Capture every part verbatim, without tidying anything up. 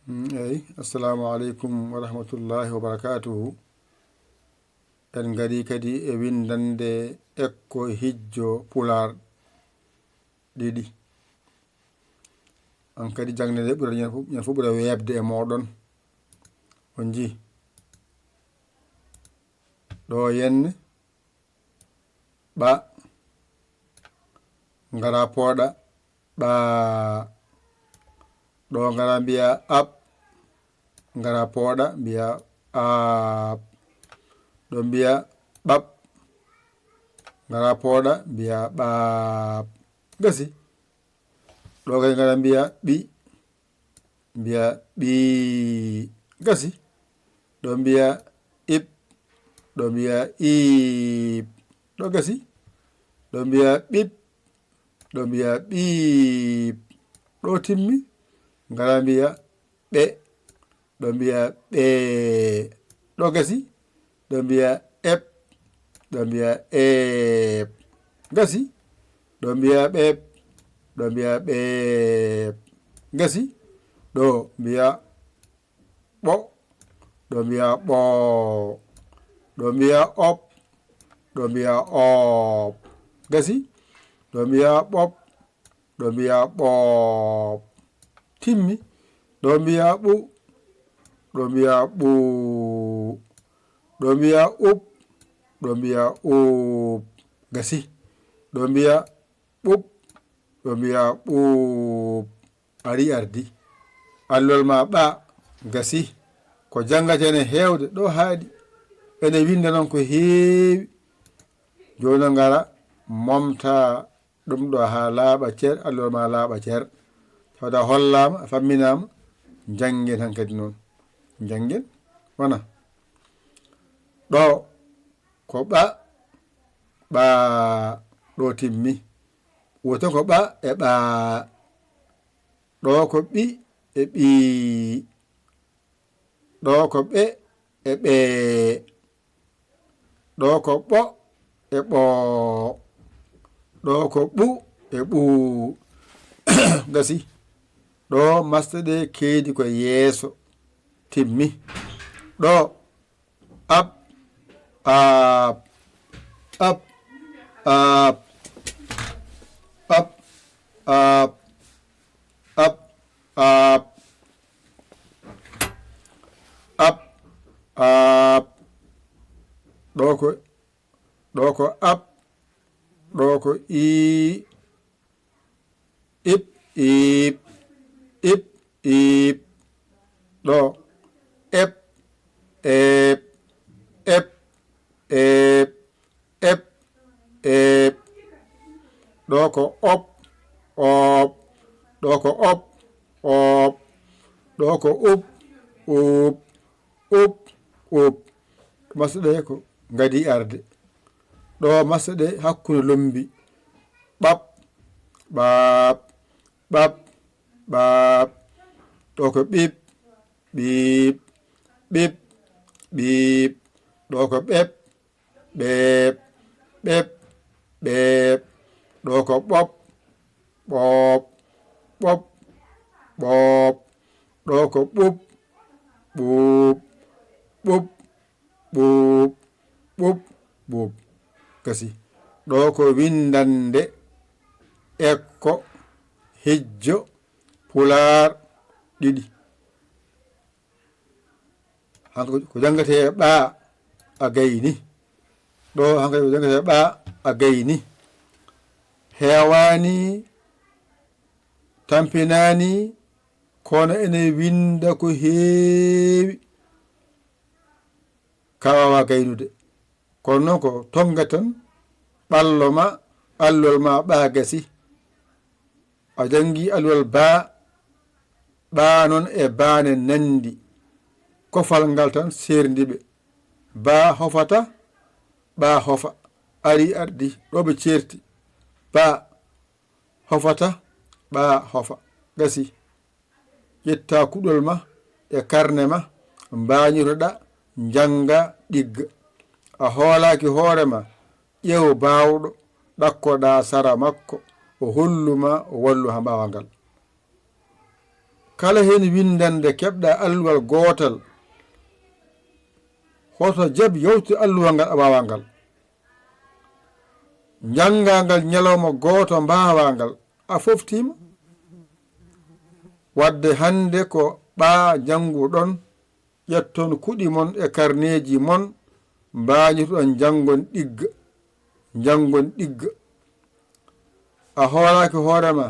Mm, eyi, assalamu aleykum wa rahmatullahi wa barakatuhu. En ngari kadi e winndande ekko hijjo Pulaar ɗiɗi. An kadi jaŋde nde ɓura ñande fof, ñande fof ɓura weeɓde e mooɗon. On njii? Ɗo yenne, ɓa, ngara pooɗa, ɓa. Ɗo ngara mbiya aɓ, ngara pooɗa, mbiya aaɓ. Ɗo mbiya ɓaɓ, ngara pooɗa, mbiya ɓaaɓ. Gasi. Ɗo kadi ngara mbiya ɓi, mbiya ɓii. Gasi. Ɗo mbiya iɓ, ɗo mbiya iiɓ. Ɗo gasi. Ɗo mbiya ɓiɓ, ɗo mbiya ɓiiɓ. Ɗo timmi, ngara mbiya ɓe, ɗo mbiya ɓee. Ɗo gasi. Ɗo mbiya eɓ, ɗo mbiya eeɓ. Gasi. Ɗo mbiya ɓeɓ, ɗo mbiya ɓeeɓ. Gasi. Ɗo mbiya ɓo, ɗo mbiya ɓoo. Ɗo mbiya oɓ, ɗo mbiya ooɓ. Gasi. Ɗo mbiya ɓoɓ, ɗo mbiya ɓooɓ. Timmi. Ɗo mbiya ɓu, ɗo mbiya ɓuu. Ɗo mbiya uɓ, ɗo mbiya uuɓ. Gasi. Ɗo mbiya ɓuɓ, ɗo mbiya ɓuuɓ. Ari ardi. Allol ma ɓa gasi. Ko janngata ene heewde, ɗo haaɗi. Ene winnda noon ko heewi. Jooni ngara momta ɗum ɗo haa laaɓa cer, allol ma laaɓa cer. Tawde a hollaama, a famminaama, njanngen hankadi noon. Njanngen, wona. Ɗo ko ɓa, ɓaa, ɗo timmi. Woto ko ɓa e ɓaa. Ɗo ko ɓi e ɓii. Ɗo ko ɓe e ɓee. Ɗo ko ɓo e ɓoo. Ɗo ko ɓu e ɓuu. Gasi. Ɗo masɗe ɗe keedi ko yeeso. Timmi. Ɗo. Ab, aab, ab, aab, ab, aab, ab, aab, ab, aab. Ɗo ko, ɗo ko ab, ɗo ko ii. Ip, iip, ip, iip. Ɗo. Ep, eep, ep, eep, ep, eep. Ɗo ko op, oop. Ɗo ko op, oop. Ɗo ko up, uup, up, up. Masɗe ɗe ko ngadi arde. Ɗo masɗe ɗe hakkunde lombi. Ɓaɓ, ɓaaɓ, ɓaɓ, ɓaaɓ. Ɗo ko ɓiɓ, ɓiiɓ, ɓiɓ, ɓiiɓ. Ɗo ko ɓeɓ, ɓeeɓ, ɓeɓ, ɓeeɓ. Ɗo ko ɓoɓ, ɓooɓ, ɓoɓ, ɓooɓ. Ɗo ko ɓuɓ, ɓuuɓ, ɓuɓ, ɓuuɓ, ɓuɓ, ɓuuɓ. Gasi. Ɗo ko winndannde ekko hijjo Pulaar ɗiɗi. Hanko ko janngetee ɓaa a gayni. Ɗo hanko ko janngetee ɓaa a gayni. Heewaani, tampinaani, kono ene winnda ko heewi. Ka waawa gaynude. Kono noon ko tonnga tan, ɓallo ma, allol ma ɓaa gasi. A janngi alluwal baa, ɓaa noon e baane nanndi. Kofal ngal tan seerndi ɓe. Baa hofata, ɓaa hofa. Ari ardi, ɗo ɓe ceerti. Baa hofata, ɓaa hofa. Gasi. Ƴetta kuɗol ma e karne ma, mbaañotoɗa, njannga, ɗigga. A hoolaaki hoore ma, ƴeew baawɗo, ɗakkoɗa sara makko, o hollu ma, o wallu haa mbaawa ngal. Kala heen winndannde keɓɗa alluwal gootal, hoto jab yawtu alluwal ngal a waawaa ngal. Njanngaa ngal ñalawma gooto mbaawaa ngal, a foftiima. Waɗde hannde ko ɓaa njannguɗon, ƴetton kuɗi mon e karneeji mon, mbaañitoɗon njanngon ɗigga, njanngon ɗigga. A hooraaki hoore ma,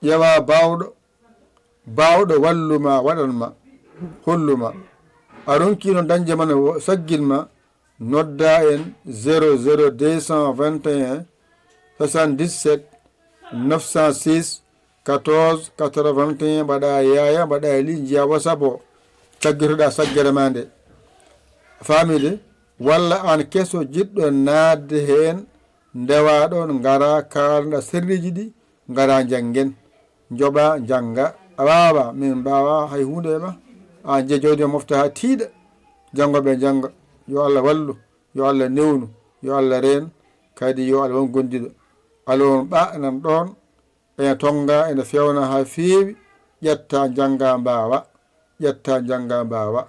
ƴeewaa baawɗo, baawɗo wallu ma, waɗan ma, hollu ma. A ronkiino dañde ma no saggin ma, nodda en zéro zéro deux cent vingt et un soixante-dix-sept neuf cent six quatorze quatre-vingt-un, mbaɗa yaaya, mbaɗa li, njiya WhatsApp o, taggitoɗa saggere ma nde. Faamide, walla aan keso jiɗɗo naatde heen, ndewa ɗoon, ngara kaalda sirriiji ɗi, ngara njanngen. Njoɓa, njannga. A waawaa, min mbaawaa hay huunde e ma. Aan je jawdi ma mofta haa tiiɗa. Janngo ɓe njannga. Yo Allah wallu, yo Allah newnu, yo Allah reen, kadi yo Allah won gondiiɗo. Alon ɓa nan ɗoon, ene tonnga, ene feewna haa feewi, ƴetta, njannga, mbaawa, ƴetta, njannga, mbaawa.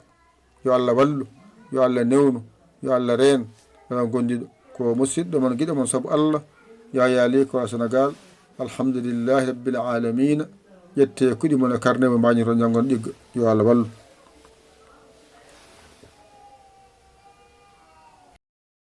Yo Allah wallu, yo Allah newnu, yo Allah reen, yo Allah won gondiiɗo. Ko musiɗɗo mon, giɗo mon sabu Allah, Yaya Ly ko Sénégal. Alhamdulillahi Rabbil Aalamiina. Ƴette kuɗi mon e karne mo mbaañoton njanngon ɗigga. Yo Allah wallu.